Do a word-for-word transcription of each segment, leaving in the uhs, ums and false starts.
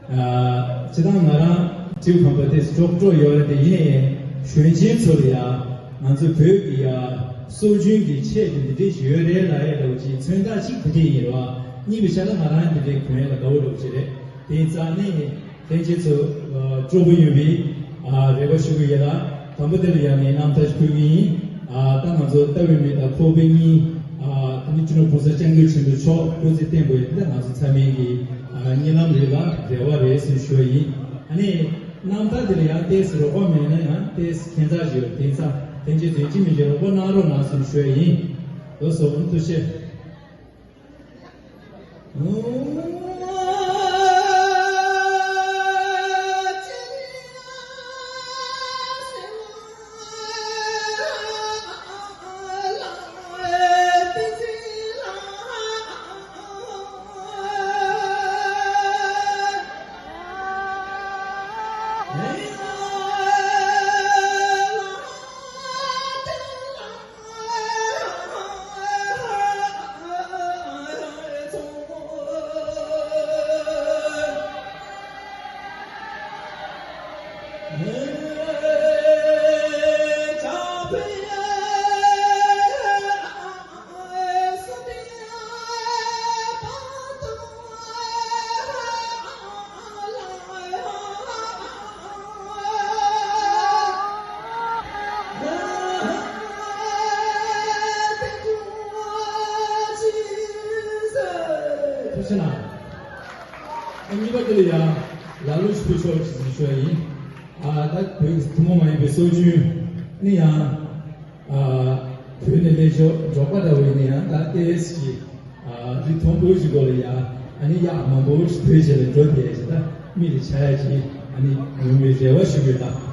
ཨ། སྤྱིར་བཏང་ང་རང་ཊིའུ་ཁང་པ་དེ་ཅོག་ཀྲོག་ཡོད་རེད་དེ། ཡིན་ནའི་གཞོན་ཆེན་ཚོ་ལ་ཡ་ང་ཚོ་བོད་ཀྱི་ཡ་སྲོལ་རྒྱུན་གྱི་ཆས་དེ་འདི་འདྲས་ཡོད་རེད་ལབ་ཡ་འདྲ་བོ་ཅིག་མཚོན་རྟགས་གཅིག་དེ་འདྲས་ཡིན་རེད་བ། གཉིས་པའི་ཆ་ལ་ང་རང་འདི་འདྲས་གོན་ཡ་ལ་དགའ་བོ་འདྲ་བོ་ཅིག་རེད། དེ་ཡིན་ཙང་ནི་ལྷན་རྒྱས་ཚོ་སྤྲོ་པོ་ཡོད་པའི་རེ་བ་ཞུ་གི་ཡོད་ལ། དང་པོ་དེ་ལ་ཡང་ངས་རྣམ་ཐར་ཞུ་གི་ཡིན། ཨ། ད་ང་ཚོ་ལྟ་བའི་མི་དང་ཁོག་པའི་གཉིས། ཨ། ད་ནི་སྤྱི་ནོར་༸གོང་ས་༸སྐྱབས་མགོན་ཆེན་པོ་མཆོག་སྐུ་ཚེ་བརྟན་པོ་ཡོད། འདི་ལ་ང་ཚོ་ཚང་མའི་གི་ཨ་གཉིད་ལམ་རེད་ལ་རེ་བ་རེད་ཟེར་ཞུ་བ་ཡིན། ཨ་ནི་རྣམ་ཐར་དེ་ལ་ཡང་ཏོག་ཙམ་རོགས་པ་མེད་ན་ཡང་ཏོག་ཙམ་ཁྱད་མཚར་ཞིག་ཡོད། དེ་ཙང་ལྷན་རྒྱས་ཚོས་ཅི་མི་བྱེད་རོགས་པ་གནང་རོགས་གནང་ཟེར་ཞུ་བ་ཡིན། ལགས་སོ། ཐུགས་རྗེ་ཆེ། ཐུགས་རྗེ་གནང་། ཨ། གཉིས་པ་དེ་ལ་ཡང་ལ་ལུ་ཞིག་ཕུལ་ཆོག་ཅེས་ཞུ་བ་ཡིན། ཨ། ད་བོད་ཀྱི་ཐུན་མོང་མ་ཡིན་པའི་སྲོལ་རྒྱུན་ནི་ཡང་། ཨ། བོད་ནས་སླེབས་ཆོག་འབྲོག་པ་འདྲ་བོ་ཡིན་ན་ཡང་ད་ཏོག་ཙམ་ཞིག་ཨ། རི་མཐོན་པོ་ཞིག་སྐོར་ལ་ཡ། ཨ་ནི་གཡག་མང་པོ་ཞིག་བོད་བྱེད་ལ་འགྲོ་བསྡད་ཅིག་ད་མི་ལ་ཆགས་ཡ་ཅིག་ཨ་ནི་ཡོང་བའི་རེ་བ་ཞུ་གི་ཡོད་ད།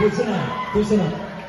ཐུགས་རྗེ་གནང་། ཐུགས་རྗེ་གནང་།